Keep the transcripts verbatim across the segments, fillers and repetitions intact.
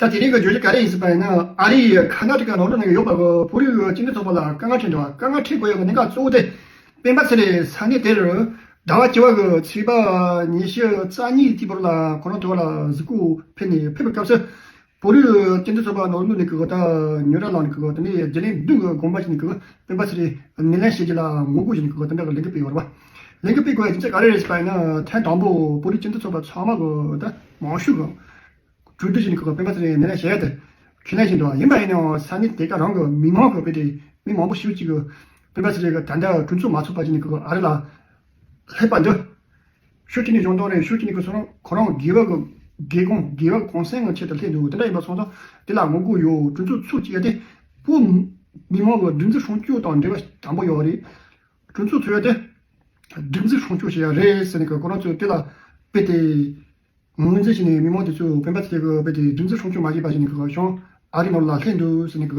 ད་དེ་རིང་གི་བརྗོད་གཞི་ག་རེ་ཡིན་ཟེར་བ་ཡིན་ན། ཨ་རིའི་ཁ་ན་ཊ་ཀ་ནང་ལོགས་ནས་ཡོད་པ་གི་བོད་རིགས་སྤྱི་མཐུན་ཚོགས་པ་ལ་དཀའ་ངལ་འཕྲད་འདུག་དཀའ་ངལ་འཕྲད་དགོས་ཡག་གི་གནད་འགག་གཙོ་བོ་དེ། སྤེན་པ་ཚེ་རིང་ས་གནས་དེར་ཟླ་བ་བཅུ་པ་གི་ཚེས་པ་ཉི་ཤུ་རྩ་གཉིས་དེའི་བར་ལ་ཁོ་རང་ཚོ་ལ་གཟིགས་སྐོར་ཕེབས་ནས། ཕེབས་པའི་སྐབས་སུ་བོད་རིགས་སྤྱི་མཐུན་ཚོགས་པ་ནང་ལོགས་ནས་གི་ད་ཉོ་ར་ལངས་ནས་གི་དེ་ནས་རྒྱུན་ལས་བདུན་གི་དགོངས་པ་བཞེས་ནས་གི་སྤེན་པ་ཚེ་རིང་སྣེ་ལེན་བྱེད་རྒྱུ་ལ་ངོ་རྒོལ་བྱས་ནས་གི་དེ་འདྲ་གི་ལས་འགུལ་སྤེལ་ཡོད་རེད་པ། ལས་འགུལ་སྤེལ་དགོས་ཡག་རྒྱུ་མཚན་ག་རེ་རེད་ཟེར་བ་ཡིན་ན། ཐེངས་དང་པོ་བོད་རིགས་སྤྱི་མཐུན་ཚོགས་པ་ཚང་མ་གི་ད་མང་ཤོས་གི་གྲོས་བསྡུར་བྱས་ནས་གི་སྤེན་པ་ཚེ་རིང་སྣེ་ལེན་བྱེད་ཡག་དེ་ཁས་ལེན་བྱས་འདུག་ཡིན་པ་ཡིན་ནའང་ས་གནས་དེ་ག་རང་གི་མི་མང་གི་དཔེ་དེ་མི་མང་པོ་ཞེ་པོ་ཅིག་གི་སྤེན་པ་ཚེ་རིང་གི་ད་ལྟ་གྲོས་ཚོགས་མ་ཚོགས་པ་བྱས་ནས་གི་ཨ་རི་ལ་སླེབས་པ་འདི། ཕྱོགས་གཅིག་ནས་གཞུང་དོན་རེད། ཕྱོགས་གཅིག་ནས་གི་སོ་རང་ཁོ་རང་དགེ་བ་གི་དགེ་གོང་དགེ་བ་གོང་སེང་གི་ཆེད་དུ་སླེབས་འདུག་དེ་འདྲ་ཡིན་པ་སོང་ཙང་དེ་ལ་ངོ་རྒོལ་ཡོད། གྲོས་ཚོགས་ཚུགས་ཀྱི་ཡ་དེ་བོད་མི་མང་གི་སྒྲིག་འཛུགས་སྲུང་སྐྱོབ་དང་འབྲེལ་བ་དམ་པོ་ཡོད་རེད། གྲོས་ཚོགས་ཚུགས་ཡ་དེ་སྒྲིག་འཛུགས་སྲུང་སྐྱོབ་བྱེད་ཡ་རེད་ཟེར་ནས་གི་ཁོ་རང་ཚོས་དེ་ལ་དཔེ་དེ་ངོས་འཛིན་བྱས་ནས་མི་མང་དེ་ཚོས་སྤེན་པ་ཚེ་རིང་གི་དཔེ་དེ་སྒྲིག་འཛུགས་སྲུང་སྐྱོབ་མ་བྱས་པ་བྱས་ནས་གི་གཞུང་ཨ་རི་ནང་ལ་སླེབས་འདུག་ཟེར་ནས་གི་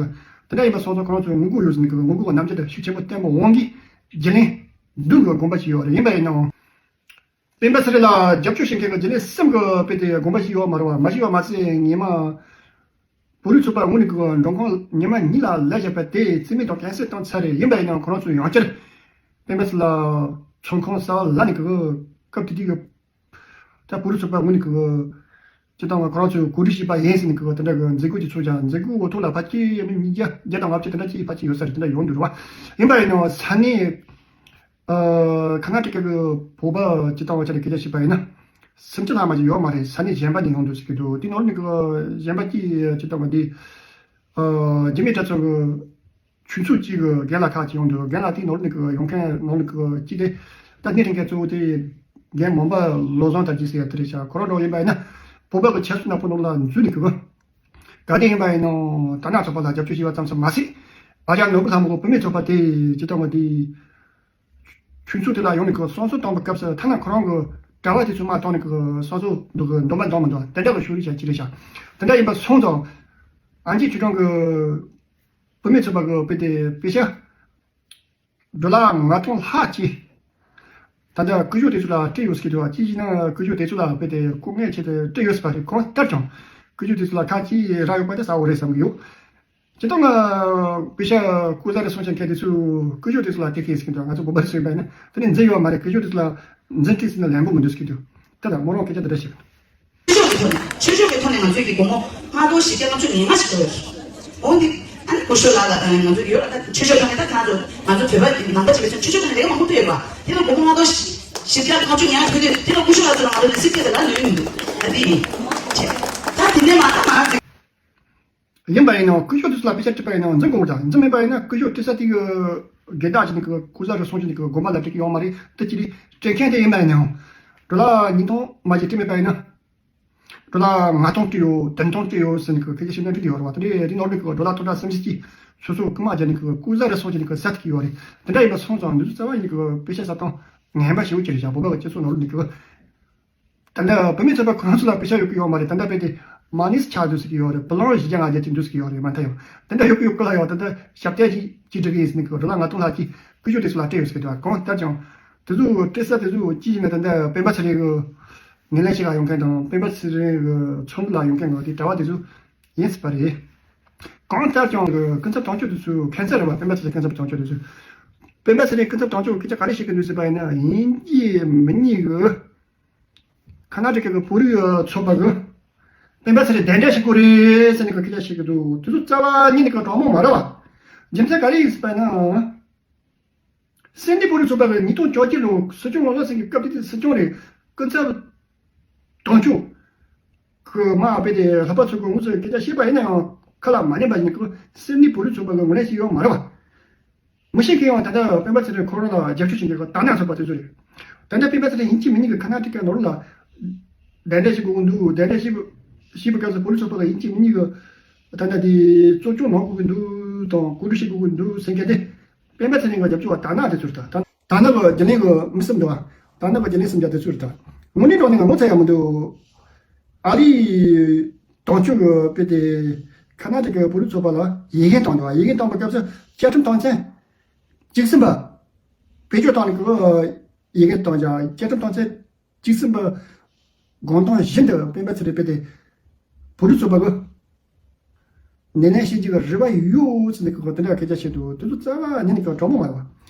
དེ་འདྲ་ཡིན་པ་སོང་ཙང་ཁོ་རང་ཚོས་ངོ་རྒོལ་ཡོད་ཟེར་ནས་གི་ངོ་རྒོལ་གི་རྣམ་འགྱུར་དེ་ཤུགས་ཆེན་པོ་བསྟན་པ་དབང་གིས་རྒྱུན་ལས་བདུན་གི་དགོངས་པ་བཞེས་ཡོད་རེད། ཡིན་པ་ཡིན་ནའང་སྤེན་པ་ཚེ་རིང་ལ་རྒྱབ་སྐྱོར་བྱེད་མཁན་གྱི་རྒྱུན་ལས་གསུམ་གྱིས་དཔེ་དེ་དགོངས་པ་བཞེས་ཡོད་མ་རེད་བ། མ་བཞེས་པ་མ་ཟད་ཉི་མ་བོད་རིགས་ཚོགས་པ་ངོས་ནས་གི་མགྲོན་ཁང་ཉི་མ་གཉིས་ལ་ལས་བཞག་པ་དེ་རྩིས་མེད་དང་ཀན་སེལ་བཏང་ཚར་རེད། ཡིན་པ་ཡིན་ནའང་ཁོ་རང་ཚོས་ཡང་བསྐྱར་སྤེན་པ་ཚེ་རིང་ལ་ཚོགས་ཁང་གསར་པ་ལ་ནས་གི་སྐབས་དེ་དུས་ཀྱི་ད་བོད་རིགས་ཚོགས་པ་ངོས་ནས་གི་སྤྱི་བཏང་ང་ཁོ་རང་ཚོས་གོ་སྒྲིག་བྱས་པ་ཡིན་ཟེར་ནས་གི་དེ་འདྲ་གི་མཛད་སྒོ་ཅིག་ཚོགས་ཀྱང་མཛད་སྒོའི་འོག་ཐོག་ལ་ཕལ་ཆེར་མི་ཉིས་བརྒྱ་བརྒྱ་དང་ལྔ་བཅུ་དེ་འདྲ་ཅིག་ཕལ་ཆེར་ཡོད་ས་རེད། དེ་འདྲ་ཡོང་འདུག་རེད་བ། ཡིན་པ་ཡིན་ནའང་ས་གནས་ཨ་ཁ་ན་ཊ་ཀ་གི་བོད་པ་སྤྱི་བཏང་བ་ཆ་ནས་སྐད་ཆ་བཤད་པ་ཡིན་ན་སུམ་ཅུ་ལྷག་མ་ཅིག་ཡོད་མ་རེད། ས་གནས་གཞན་པ་ནས་ཡོང་འདུག་ཟེར་གི་འདུག་དེ་ནང་ནས་གི་གཞན་པ་ཅིག་སྤྱི་བཏང་བ་འདི་ཨ་རྒྱུད་སྨད་གྲྭ་ཚང་གི་ཆོས་ཚོགས་གཅིག་གི་རྒན་ལགས་ཁག་ཅིག་ཡོང་འདུག་རྒན་ལགས་དེའི་ནང་ནས་གི་ཡོང་མཁན་ནང་ནས་གི་གཅིག་དེ་ད་སྣེ་ལེན་མཁན་གཙོ་བོ་དེ་རྒན་མོན་པ་བློ་བཟང་དར་རྒྱས་ཟེར་ཡ་དེ་རེད་ཤག་ཁོ་རང་འདྲ་བོ་ཡིན་པ་ཡིན་ན་བོད་པ་གི་ཆབ་སྲིད་ནག་པོ་ནང་ལ་འཛུལ་ནས་གི་ག་དེ་ཡིན་པ་ཡིན་ནའང་དར་ནག་ཚོགས་པ་ལ་རྒྱབ་སྐྱོར་བྱས་པ་ཙམ་ཙམ་མ་ཟད། ཨ་ཅག་ནོར་བུ་ལྷ་མོ་གི་བུད་མེད་ཚོགས་པ་དེ་སྤྱི་བཏང་བ་དེ་ཆོས་ཚོགས་དེ་ལ་ཡོང་ནས་གི་གསང་སྲོལ་བཏང་བའི་སྐབས་སུ་ཐ་ན་ཁོ་རང་གི་གྲྭ་པ་དེ་ཚོ་མར་བཏང་ནས་གི་གསང་སྲོལ་འདུག་གི་འདོན་པ་འདོན་མི་འདུག་དེ་འདྲ་གི་ཤོད་རེས་བྱ་ཅི་རེད་ཤག་དེ་འདྲ་ཡིན་པ་སོང་ཙང་ཨ་མཆོག་ཆོས་སྒྲོན་གི་བུད་མེད་ཚོགས་པ་གི་དཔེ་དེ་དཔེ་ཆ་ཌོ་ལར་ལྔ་སྟོང་ལྷག་ཅིག་ད་ལྟ་སྐུ་ཞབས་དེ་ཚོ་ལ་སྤྲད་ཡོད་ཟེར་གི་འདུག་ཅི་ཞིག་ན་སྐུ་ཞབས་དེ་ཚོ་ལ་དཔེ་དེ་སྐུ་ངལ་ཆེད་དུ་སྤྲད་ཡོད་ཟེར་བ་རེད། གང་ལྟར་ཀྱང་སྐུ་ཞབས་དེ་ཚོ་ལ་ཁག་ཅིག་རག་ཡོད་པ་དེ་གསལ་པོ་རེད་བསམ་གི་ཡོད། སྤྱིར་བཏང་ང་དཔེ་ཆ་ལྐོག་ཟ་རེད་གསུང་བྱེད་མཁན་དེ་ཚོས་སྐུ་ཞབས་དེ་ཚོ་ལ་དེ་སྐད་ཟེར་གི་འདུག་ང་ཚོ་བོད་པ་རེད་ཟེར་བ་ཡིན་ན་དེ་ནི་འཛིན་ཡོད་མ་རེད། སྐུ་ཞབས་དེ་ཚོ་ལ་འཛིན་སྤྲད་ཟེར་ན་ལན་པོ་མི་འདུག་ཟེར་གི་འདུག་དེ་དང་མོ་རང་སྐད་ཆ་འདི་འདྲ་བཤད། ཆོས་ཕྱོགས་ཀྱི་ཐོག་ནས་ཆོས་ཕྱོགས་ཀྱི་ཐོག་ནས་ང་ཚོས་ཀྱི་སྒོར་མོ་ལྔ་སྟོང་བཞི་བརྒྱ་ལྔ་བཅུ་ང་ལྔ་ཞིག་ཐོབ་ཡོད། འོན་ཏེ་ཨ་ནི་སྐུ་ཞབས་ལགས་ལ་ང་ཚོ་ཡོད་ལ་ད་ཆོས་ཕྱོགས་ཐོག་ནས་ད་ང་ཚོ་ང་ཚོ་བོད་པ་ནང་པ་ཅིག་ལ་ཆོས་ཕྱོགས་ཐོག་ནས་ལས་ཀ་མང་པོ་ཐོབ་ཡོད་པ་དེ་ལ་སྒོར་མོ་ལྔ་སྟོང་བཞི་བརྒྱ་ལྔ་བཅུ་ང་ལྔ་ཐོབ་དུས་དེ་ལ་སྐུ་ཞབས་ལགས་ཚོ་ལ་ང་ཚོ་ནས་སེམས་སྐྱིད་དང་ལ་ལོས་མི་འདུག་ད་དེ་ཡིན། ད་དེ་ནས་མ་ད་མ་ཡིན་པ་ཡིན་ནའང་སྐུ་ཞབས་དེ་ཚོ་ལ་དཔེ་ཆ་སྤྲད་པ་ཡིན་ནའང་འཛིན་དགོས་ཀྱང་འཛིན་མེད་པ་ཡིན་ན་སྐུ་ཞབས་སྤྲད་ས་དེ་གི་དགེ་བདག་ཅིག་ནི་གི་ལྐོག་ཟ་རེད་གསུང་ཅིག་ནི་གི་དགོན་པ་ལ་སྤྲད་ཀྱི་ཡོད་མ་རེད། དེ་ཅི་རེད་སྤྲད་མཁན་དེ་ཡིན་པ་ཡིན་ནའང་ཌོ་ལར་ཉིས་སྟོང་མ་གཅིག་སྤྲད་མེད་པ་ཡིན་ན་ཌོ་ལར་ལྔ་སྟོང་སྤྲད་ཡོད་བདུན་སྟོང་སྤྲད་ཡོད་ཟེར་ནི་གི་སྐད་ཆ་བཤད་ན་འགྲིག་གི་ཡོད་རེད་བ། དེ་འདྲའི་དེ་ནོར་ནི་གི་ཌོ་ལར་སྟོང་ཕྲག་སུམ་ཅུ་གཅིག་སོ་སོ་རྐུ་མ་རྒྱག་ནི་གི་ལྐོག་ཟ་རེད་གསུང་ཅིག་ནི་གི་ཟ་ཐུབ་ཀྱི་ཡོད་རེད། དེ་འདྲ་ཡིན་པ་སོང་ཙང་འདི་ཚོ་རྩ་བ་ཉིད་ནི་གི་དཔེ་ཆ་ཟ་སྟངས་ངན་པ་ཞེ་པོ་ཅིག་རེད་བཞག་བོད་པ་གི་སྤྱི་ཚོགས་ནང་ལོགས་ནི་གི་ད་ལྟ་བུད་མེད་ཚོགས་པ་ཁོ་རང་ཚོ་ལ་དཔེ་ཆ་ཡོད་ཀྱི་ཡོད་མ་རེད། ད་ལྟ་དཔེ་དེ་མ་ནིས་ཆགས་འདུག་ཟེར་གྱི་ཡོད་རེད། བུ་ལོན་བཞི་བརྒྱ་ལྔ་བརྒྱ་ཅིག་འདུག་ཟེར་གྱི་ཡོད་རེད། མ་མཐའ་ཡང་དེ་འདྲ་ཡོད་ཀྱི་ཡོད་ཀྱི་ལ་ཡང་ད་ལྟ་ཞབས་སྟེགས་ཅིག་ཅིག་སྒྲིག་གི་ཡིན་ཟེར་ནས་ཀྱི་ཌོ་ལར་ལྔ་སྟོང་ལྷག་ཅིག་སྐུ་ཞབས་དེ་ཚོ་ལ་སྤྲད་ཡོད་ཟེར་གྱི་འདུག་གང་ལྟར་ཀྱང་དེ་ཚོ་སྤྲད་ས་དེ་ཚོ་ཅི་ཡིན་ན་ད་ལྟ་སྤེན་པ་ཚེ་རིང་གི་ངོས་ལེན་བྱེད་ག་ཡོང་མཁན་དང་སྤེན་པ་ཚེ་རིང་གི་ཚོགས་འདུ་ལ་ཡོང་མཁན་གི་དེ་གྲྭ་པ་དེ་ཚོ་ཡིན་སྲིད་པ་རེད། གང་ལྟར་ཀྱང་གི་སྐུ་ཚབ་དོན་གཅོད་དེ་ཚོ་ཁྱད་མཚར་རེད་བ། སྤེན་པ་ཚེ་རིང་སྐུ་ཚབ་དོན་གཅོད་དེ་ཚོ་སྤེན་པ་ཚེ་རིང་སྐུ་ཚབ་དོན་གཅོད་སྐད་ཆ་ག་རེ་བཤད་ཀྱི་འདུག་ཟེར་བ་ཡིན་ན་ཡིན་གཅིག་མིན་གཉིས་གི་ཁ་ན་ཊ་ཀ་གི་བོད་རིགས་ཚོགས་པ་གི་སྤེན་པ་ཚེ་རིང་གདན་འདྲེན་བྱེད་དགོས་རེད་ཟེར་ནས་གི་སྐད་ཆ་བཤད་ཀྱི་འདུག་དེ་ཚོ་རྩ་བ་ཉིད་ནས་གི་དྲང་མོ་མ་རེད་བ། རྒྱུ་མཚན་ག་རེ་ཡིན་ཟེར་བ་ན། སིད་ནི་བོད་རིགས་ཚོགས་པ་གི་ཉིས་སྟོང་བཅོ་བརྒྱད་ལོ་སྲིད་སྐྱོང་ངོ་ལོག་སེང་གི་སྐབས་དེ་དུས་སྲིད་སྐྱོང་རེད། སྐུ་ཚབ་དོན་གཅོད་གི་མ་དཔེ་དེ་ལྷག་པ་ཚོ་གི་ངོས་སུ་སྐད་ཆ་བཤད་པ་ཡིན་ན་ཡང་ཁ་ལ་མ་ཉན་པ་ཡིན་གི་སིད་ནི་བོད་རིགས་ཚོགས་པ་གི་ངོས་ལེན་ཞིག་ཡོད་མ་རེད་བ། མི་ཤེས་མཁན་ཡང་ད་ལྟ་སྤེན་པ་ཚེ་རིང་ཁོ་རང་ལ་རྒྱབ་སྐྱོར་བྱེད་མཁན་གྱི་དར་ནག་ཚོགས་པ་དེ་ཚོ་རེད། ད་ལྟ་སྤེན་པ་ཚེ་རིང་ཡིན་གཅིག་མིན་གཉིས་ཀྱི་ཁ་ན་ཊ་ཀ་ནང་ལོགས་ལ་གདན་འདྲེན་བྱེད་དགོས་ཀྱི་འདུག་གདན་འདྲེན་བྱེད་དགོས་བྱེད་པའི་སྐབས་སུ་བོད་རིགས་ཚོགས་པ་ལ་ཡིན་གཅིག་མིན་གཉིས་ཀྱི་ད་ལྟ་དེ་གཙོ་སྐྱོང་གནང་དགོས་ཀྱི་འདུག་དང་གོ་སྒྲིག་བྱེད་དགོས་ཀྱི་འདུག་ཟེར་མཁན་དེ་སྤེན་པ་ཚེ་རིང་གི་རྒྱབ་སྐྱོར་བ་དར་ནག་དེ་ཚོ་རེད། ད་དར་ནག་གི་རྒྱུན་ལས་ཀྱི་མི་གསུམ་འདུག་བ། དར་ནག་གི་རྒྱུན་ལས་གསུམ་རྒྱ་དེ་ཚོ་རེད། ད་དངོས་གནས་དྲང་གནས་ང་ངོ་ཚ་ཡག་མི་འདུག་ཨ་རིའི་དོན་གཅོད་ཀྱི་དཔེ་དེ་ཁ་ན་ཊ་ཀའི་བོད་རིགས་ཚོགས་པ་ལ་ཡི་གེ་བཏང་འདུག་ཡི་གེ་བཏང་པའི་སྐབས་སུ་བཅའ་ཁྲིམས་དོན་ཚན་བཅུ་གསུམ་པ་བེད་སྤྱོད་བཏང་ནས་ཀྱི་ཡི་གེ་བཏང་ཀྱང་བཅའ་ཁྲིམས་དོན་ཚན་བཅུ་གསུམ་པ་དགོངས་དོན་བཞིན་དུ་སྤེན་པ་ཚེ་རིང་དཔེ་དེ་བོད་རིགས་ཚོགས་པ་གི་ སྣེ་ལེན་བྱེད་རྒྱུ་གི་རེ་བ་ཡོད་ཟེར་ནས་གི་དེ་འདྲ་སྐད་ཆ་བཤད་འདུག་དེ་ཚོ་རྩ་བ་ཉིད་ནས་གི་དྲང་མོ་མ་རེད་བ།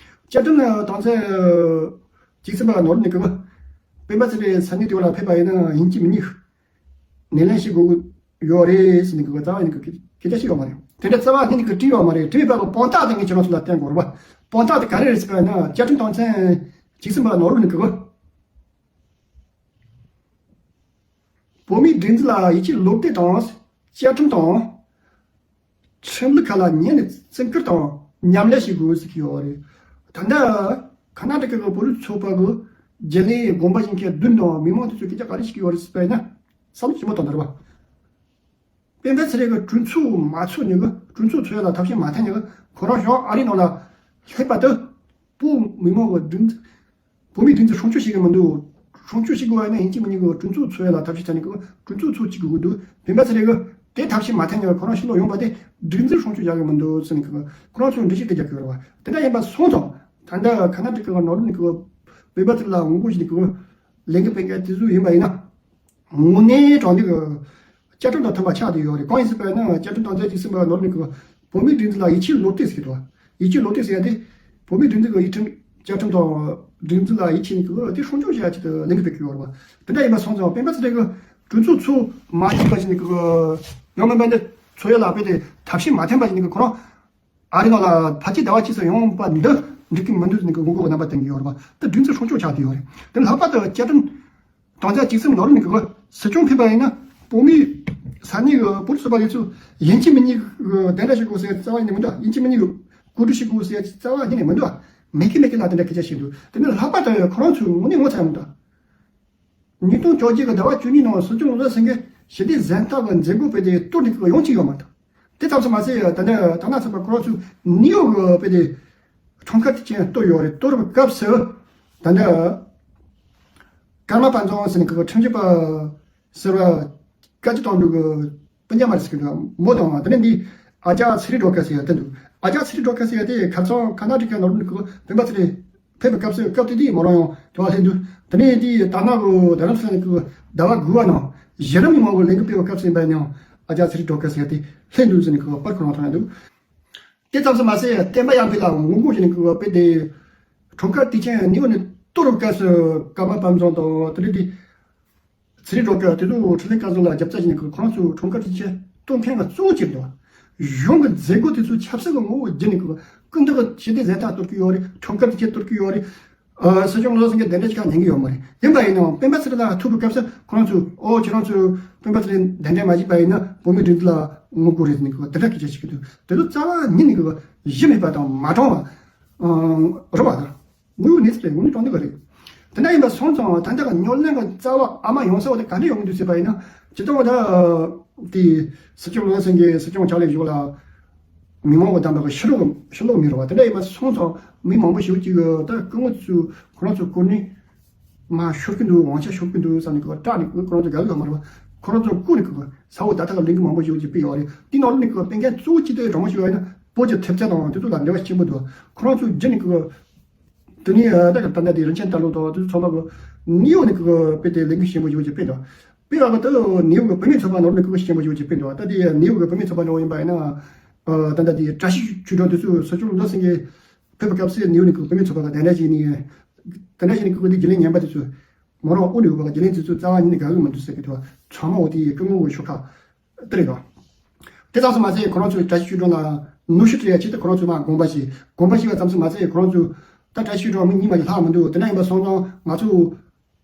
བཅའ་ཁྲིམས་ནང་དོན་ཚན་བཅུ་གསུམ་པ་ནང་ལོགས་ནས་གི་སྤེན་པ་ཚེ་རིང་ས་གནས་དེ་བ་ལ་ཕེབས་པ་ཡིན་ན་ཡིན་གཅིག་མིན་གཉིས་སྣེ་ལེན་བྱེད་དགོས་ཀྱི་ཡོད་རེད་ཟེར་ནས་གི་རྩ་བ་ཉིད་ནས་གི་སྐད་ཆ་བཤད་ཡོད་མ་རེད། དེ་འདྲ་རྩ་བ་ཉིད་ནས་གི་བྲིས་ཡོད་མ་རེད། བྲིས་པ་གི་དཔང་རྟགས་དེ་ངས་ཁྱེད་རང་ཚོ་ལ་བསྟན་དགོས་རེད་བ། དཔང་རྟགས་དེ་ག་རེ་རེད་ཟེར་བ་ཡིན་ན། བཅའ་ཁྲིམས་དོན་ཚན་བཅུ་གསུམ་པ་ནང་ལོགས་ནས་གི་བོད་མིའི་སྒྲིག་འཛུགས་ལ་ཡིད་ཆེས་ལོག་སྤྲོད་དང་། བཅའ་ཁྲིམས་དང་ཁྲིམས་ལུགས་ཁག་ལ་ཉན་ནས་བརྩི་བཀུར་དང་མཉམ་ལས་བྱེད་དགོས་ཟེར་གྱི་ཡོད་རེད། ད་ལྟ་ཁ་ན་ཌ་ཀ་གི་བོད་རིགས་ཚོགས་པ་གི་རྒྱུན་ལས་དགོངས་པ་བཞེས་མཁན་བདུན་དང་མི་མང་དེ་ཚོས་སྐད་ཆ་ག་རེ་བཤད་ཀྱི་ཡོད་རེད་ཟེར་བ་ཡིན་ན། བསམ་བློ་ཞིབ་མོ་གཏོང་དང་རེད་བ། སྤེན་པ་ཚེ་རིང་གི་གྲོས་ཚོགས་མ་ཚོགས་ཉིན་གི་གྲོས་ཚོགས་ཚོགས་ཡ་ལ་ཐབས་ཤེས་མ་འཐེན་ཉིན་གི་ཁོ་རང་ཞོགས་ཨ་རིའི་ནང་ལ་སླེབས་པ་དུ་བོད་མི་མང་གི་སྒྲིག་འཛུགས། བོད་མིའི་སྒྲིག་འཛུགས་སྲུང་སྐྱོབ་བྱེད་ཀྱི་མི་འདུག་སྲུང་སྐྱོབ་བྱེད་དགོས་པ་ཡིན་ན་ཡིན་གཅིག་མིན་གཉིས་གི་གྲོས་ཚོགས་ཚོགས་ཡ་ལ་ཐབས་ཤེས་བྱ་ཉིན་གི་གྲོས་ཚོགས་ཚོགས་བཅུག་དགོས་འདུག་སྤེན་པ་ཚེ་རིང་གི་དེ་ཐབས་ཤེས་མ་འཐེན་ཉིན་གི་ཁོ་རང་ཕྱི་ལོགས་ཡོང་པ་དེ་སྒྲིག་འཛུགས་སྲུང་སྐྱོབ་བྱ་གི་མི་འདུག་ཟེར་ནས་གི་ཁོ་རང་ཚོས་འགྲེལ་བཤད་དེ་རྒྱག་གི་ཡོད་རེད་བ། དེ་འདྲ་ཡིན་པ་སོང་ཙང་ད་ལྟ་ཁ་ན་ཌ་ཀ་གི་ནང་ལོགས་ནས་གི་སྤེན་པ་ཚེ་རིང་ལ་ངོ་རྒོལ་བྱེད་ནས་གི་ལས་འགུལ་སྤེལ་མཁན་དེ་ཚོ་ཡིན་པ་ཡིན་ན། དངོས་གནས་དྲང་བདེན་གྱི་བཅའ་ཁྲིམས་དང་མཐུན་པ་ཆགས་བསྡད་ཡོད་རེད། གང་ཡིན་ཟེར་བ་ཡིན་ན་བཅའ་ཁྲིམས་དོན་ཚན་བཅུ་གསུམ་པ་ནང་ནས་གི་བོད་མིའི་སྒྲིག་འཛུགས་ལ་ཡིད་ཆེས་ལོག་སྤྲོད་ཟེར་གྱི་འདུག་ཡིད་ཆེས་ལོག་སྤྲོད་ཟེར་ཡ་དེ་བོད་མིའི་སྒྲིག་འཛུགས་ཀྱི་ཡིག་ཁྲིམས་བཅའ་ཁྲིམས་དང་སྒྲིག་འཛུགས་ལ་ཡིད་ཆེས་ནས་གི་དེ་སྲུང་སྐྱོབ་བྱེད་ཡ་ཆེད་དུ་ལས་འགུལ་སྤེལ་གྱི་ཡོད་རེད་བ། དེ་འདྲ་ཡིན་པ་སོང་ཙང་སྤེན་པ་ཚེ་རིང་གི་གྲོས་ཚོགས་ཚོགས་མ་བྱས་པ་ཞིག་ནས་གི་ཡང་མིན་པ་འདི་ཚོགས་ཡ་ལ་དཔེ་དེ་ཐབས་ཤེས་མ་འཐེན་པ་ཞིག་ནས་གི་ཁོ་རང་ཨ་རི་ནང་ལ་ཕལ་ཆེར་ཟླ་བ་གཅིག་ཙམ་ཡོང་པ་འདི་འགྲིག་གི་མི་འདུག་ཟེར་ནས་ཀྱི་ངོ་རྒོལ་གྱི་རྣམ་པ་བསྟན་གྱི་ཡོད་རེད་པ། དེ་སྒྲིག་འཛུགས་སྲུང་སྐྱོབ་ཆགས་བསྡད་ཡོད་རེད། དེ་ལྷག་པར་དུ་བཅའ་ཁྲིམས་དོན་ཚན་བཅུ་གསུམ་ནང་ལོགས་ནས་ཀྱི་སྲིད་སྐྱོང་ཕེབས་པ་ཡིན་ན་བོད་མི་ས་གནས་ཀྱི་བོད་རིགས་ཚོགས་པ་དེ་ཚོ་ཡིན་གཅིག་མིན་གཉིས་ཀྱི་གདན་འདྲེན་ཞུ་དགོས་ཟེར་རྩ་བ་ཉིད་ནས་མི་འདུག་ཡིན་གཅིག་མིན་གཉིས་ཀྱི་གོ་སྒྲིག་ཞུ་དགོས་ཟེར་རྩ་བ་ཉིད་ནས་མི་འདུག་མེད་ཀི་མེད་ཀི་ལ་དེ་འདྲ་སྐད་ཆ་བཤད་འདུག་དེ་ནི་ལྷག་པར་དུ་ཁོ་རང་ཚོའི་ངོས་ནས་ངོ་ཚ་ཡང་མི་འདུག་ཉིས་སྟོང་བཅོ་བརྒྱད་ཀྱི་ཟླ་བ་བཅུ་གཉིས་ནང་སྲིད་སྐྱོང་བློ་བཟང་སེང་གེ་ཞི་བདེ་གཟེངས་རྟགས་ཀྱི་མཛད་སྒོ་སྤེལ་ཏེ་གཏོར་འདི་ཀྱི་ཡོང་གཅིག་ཡོད་མ་རེད། དེ་ཙམ་དུ་མ་ཟད་ད་ལྟ་ད་ལྟ་ཚོད་པ་ཁོ་རང་ཚོ་ནིའུ་ཡོག་གི་སྤེལ་ཏེ་ཁྲོམ་སྐོར་དེ་ཅན་གཏོར་ཡོད་རེད། གཏོར་བའི་སྐབས་སུ་ད་ལྟ་ཀརྨ་པ་ཛོན་ཟེར་ནས་ཀྱི་ཁྲིམས་ཞིབ་པ་ཟེར་བ་བཀའ་སྤྱི་དོན་གྲོས་ཀྱི་སྤུན་ཀྱག་མ་རེད་ཟེར་གི་འདུག་མོ་དང་དེ་ནས་འདི་ཨ་ཅག་ཚེ་རིང་སྒྲོལ་དཀར་ཟེར་ཡ་དེ་འདུག་ཨ་ཅག་ཚེ་རིང་སྒྲོལ་དཀར་ཟེར་ཡ་དེ་ཁ་སང་ཁ་ན་ཌི་ཀ་ནང་ལོགས་ནས་ཀྱི་སྤེན་པ་ཚེ་རིང་ཕེབས་པའི་སྐབས་སུ་སྐབས་དེ་དུས་མོ་རང་ཡང་དེ་བ་སླེབས་འདུག་དེ་ནས་དེ་ད་ནག་གི་རྡ་རམ་ས་ལ་གི་ཟླ་བ་དགུ་བ་ནང་གཞི་རིམ་མི་མང་གི་ལས་འགུལ་སྤེལ་བའི་སྐབས་སུ་ཡིན་པ་ཡིན་ཡང་ཨ་ཅག་ཚེ་རིང་སྒྲོལ་དཀར་ཟེར་ཡ་དེ་སླེབས་འདུག་ཟེར་ནས་གི་པར་ཁོ་རང་ཐོན་ཡ་འདུག་དེ་ཙམ་དུ་མ་ཟད་བསྟན་པ་ཡར་འཕེལ་ལ་ངོ་རྒོལ་བྱས་ནས་གི་དཔེ་དེ་ཁྲོམ་སྐོར་དུས་ཆེན་ནིའུ་ནས་གཏོར་བའི་སྐབས་སུ་ཀརྨ་པ་ཛོན་དང་དེ་འདྲ་དེ་ཚེ་རིང་སྒྲོལ་དཀར་དེ་ཚོ་འཕྲིན་ལས་སྐལ་བཟང་ལ་རྒྱབ་རྩ་བྱས་ནས་ཁོ་རང་ཚོ་ཁྲོམ་སྐོར་དུས་ཆེན་གཏོང་མཁན་གྱི་གཙོ་བོ་གཅིག་འདུག་གཞུང་གི་མཛད་སྒོ་དེ་ཚོ་ཆབ་སྲིད་ཀྱི་ངོ་བོ་བརྒྱུད་ནས་ཀྱི་སྐུ་མདུན་གྱི་ཞི་བདེ་གཟེངས་རྟགས་གཏོར་གྱི་ཡོད་རེད། ཁྲོམ་སྐོར་དུས་ཆེན་གཏོར་གྱི་ཡོད་རེད། ཨ་སྲིད་སྐྱོང་བློ་བཟང་སེང་གེ་གདན་འདྲེན་ཞིག་ཁག་ཉན་གྱི་ཡོད་མ་རེད། ཡིན་པ་ཡིན་ནའང་སྤེན་པ་ཚེ་རིང་ལ་ཐུག་པའི་སྐབས་སུ་ཁོ་རང་ཚོས་ཨོ་ཁྱེད་རང་ཚོས་སྤེན་པ་ཚེ་རིང་གདན་འདྲེན་མ་བྱས་པ་ཡིན་ན་བོད་མིའི་སྒྲིག་འཛུགས་ལ་ངོ་རྒོལ་རེད་ཟེར་ནས་ཀྱི་དེ་འདྲ་སྐད་ཆ་བཤད་ཀྱི་འདུག་དེ་ཚོ་རྩ་བ་ཉིད་ནས་ཀྱི་གཞི་མེད་པ་དང་མ་དྲང་བ་རེད་པ། དངོས་ཡོད་གནས་ཚུལ་རེད། དངོས་གནས་དྲང་བདེན་པ་རེད། དེ་འདྲ་ཡིན་པ་སོང་ཙང་ད་ལྟ་གི་རྙོག་གླེང་གི་རྩ་བ་ཨ་མ་ཡོང་ས་བ་དེ་ག་འདྲ་ཡོང་གི་འདུག་ཟེར་བ་ཡིན་ན་སྤྱིར་བཏང་བ་ད་དེ་སྲིད་སྐྱོང་བློ་བཟང་སེང་གེ་སྲིད་སྐྱོང་ཕྱག་ལས་བཞུགས་ལ་མི་མང་བ་བདམས་པ་གི་ཕྱི་ལོགས་ཕྱི་ལོགས་མི་རེད་བ། དེ་འདྲ་ཡིན་པ་སོང་ཙང་མི་མང་པོ་ཞིག་ཅིག་གི་ད་སྐུ་ངོ་ཚོས་ཁོ་རང་ཚོ་བསྐོ་ནས་མ་ཤོར་གི་འདུག་དབང་ཆ་ཤོར་གི་འདུག་བསམ་ནས་ཁོ་སྐྲག་ནས་ཁོ་རང་ཚོ་དགའ་གི་ཡོད་མ་རེད་བ། ཁོ་རང་ཚོ་བསྐོ་ནས་ཁོ་ས་འོག་ད་ལྟ་གི་ལས་འགུལ་མང་པོ་ཞིག་ཅིག་སྤེལ་ཡོད་རེད། དེ་ནང་ལོགས་ནས་ཁོ་སྤེལ་མཁན་གཙོ་བོ་གཅིག་དེ་དྲང་མོ་ཞིག་ཡོད་ན་བོད་ཀྱི་ཐེབས་རྩ་དང་དེ་ཚོ་ལ་འབྲེལ་བ་ཆེན་པོ་འདུག་ཁོ་རང་ཚོའི་རྒྱུ་ནས་ཀྱི་དེ་ནས་ད་ག་ད་ལྟ་དེ་རིན་ཆེན་དར་ལོ་དང་དེ་ཚོ་ཚང་མ་གི་ནིའུ་ཡོག་ནས་ཀྱི་དཔེ་དེ་ལས་འགུལ་ཆེན་པོ་ཞིག་ཅིག་སྤེལ་འདུག་དཔེ་ཡག་པོ་དེ་ནིའུ་ཡོག་གི་བུད་མེད་ཚོགས་པ་ནང་ནས་ཀྱི་ཆེན་པོ་ཞིག་ཅིག་སྤེལ་འདུག་ད་དེ་ནིའུ་ཡོག་གི་བུད་མེད་ཚོགས་པ་ནང་ཡིན་པ་ཡིན་ན་ད་ལྟ་དེ་བཀྲ་ཤིས་ཆོས་སྒྲོན་དེ་ཚོས་སྲིད་སྐྱོང་བློ་བཟང་སེང་གེ་ཕེབས་པའི་སྐབས་སུ་ནིའུ་ཡོག་ནས་ཀྱི་བུད་མེད་ཚོགས་པ་གི་གདན་འདྲེན་བྱས་ནས་གདན་འདྲེན་བྱས་ནས་ཀྱི་དེ་རྒྱུན་ལས་ངན་པ་དེ་ཚོས་མོ་རང་དབུ་ནས་ཡོད་པ་གི་རྒྱུན་ལས་དེ་ཚོ་རྩ་བ་ཉིད་ནས་དགའ་གི་མི་འདུག་ཟེར་གི་འདུག་ཚང་མ་འོ་དེ་སྐུ་ངོ་གི་ཤོག་ཁག་དེ་རེད་དོ། དེ་ཙམ་དུ་མ་ཟད་ཁོ་རང་ཚོས་བཀྲ་ཤིས་ཆོས་སྒྲོན་ལ་ནོར་འཁྲུལ་སྤྲད་ཡ་ཆེད་དུ་ཁོ་རང་ཚོས་མར་དགོངས་པ་བཞེས། དགོངས་པ་བཞེས་པ་ཙམ་དུ་མ་ཟད་ཁོ་རང་ཚོས་ད་བཀྲ་ཤིས་ཆོས་སྒྲོན་མི་གཉིས་མ་ཞིག་ལྷག་མི་འདུག་དེ་འདྲ་ཡིན་པ་སོང་ཙང་ང་ཚོ་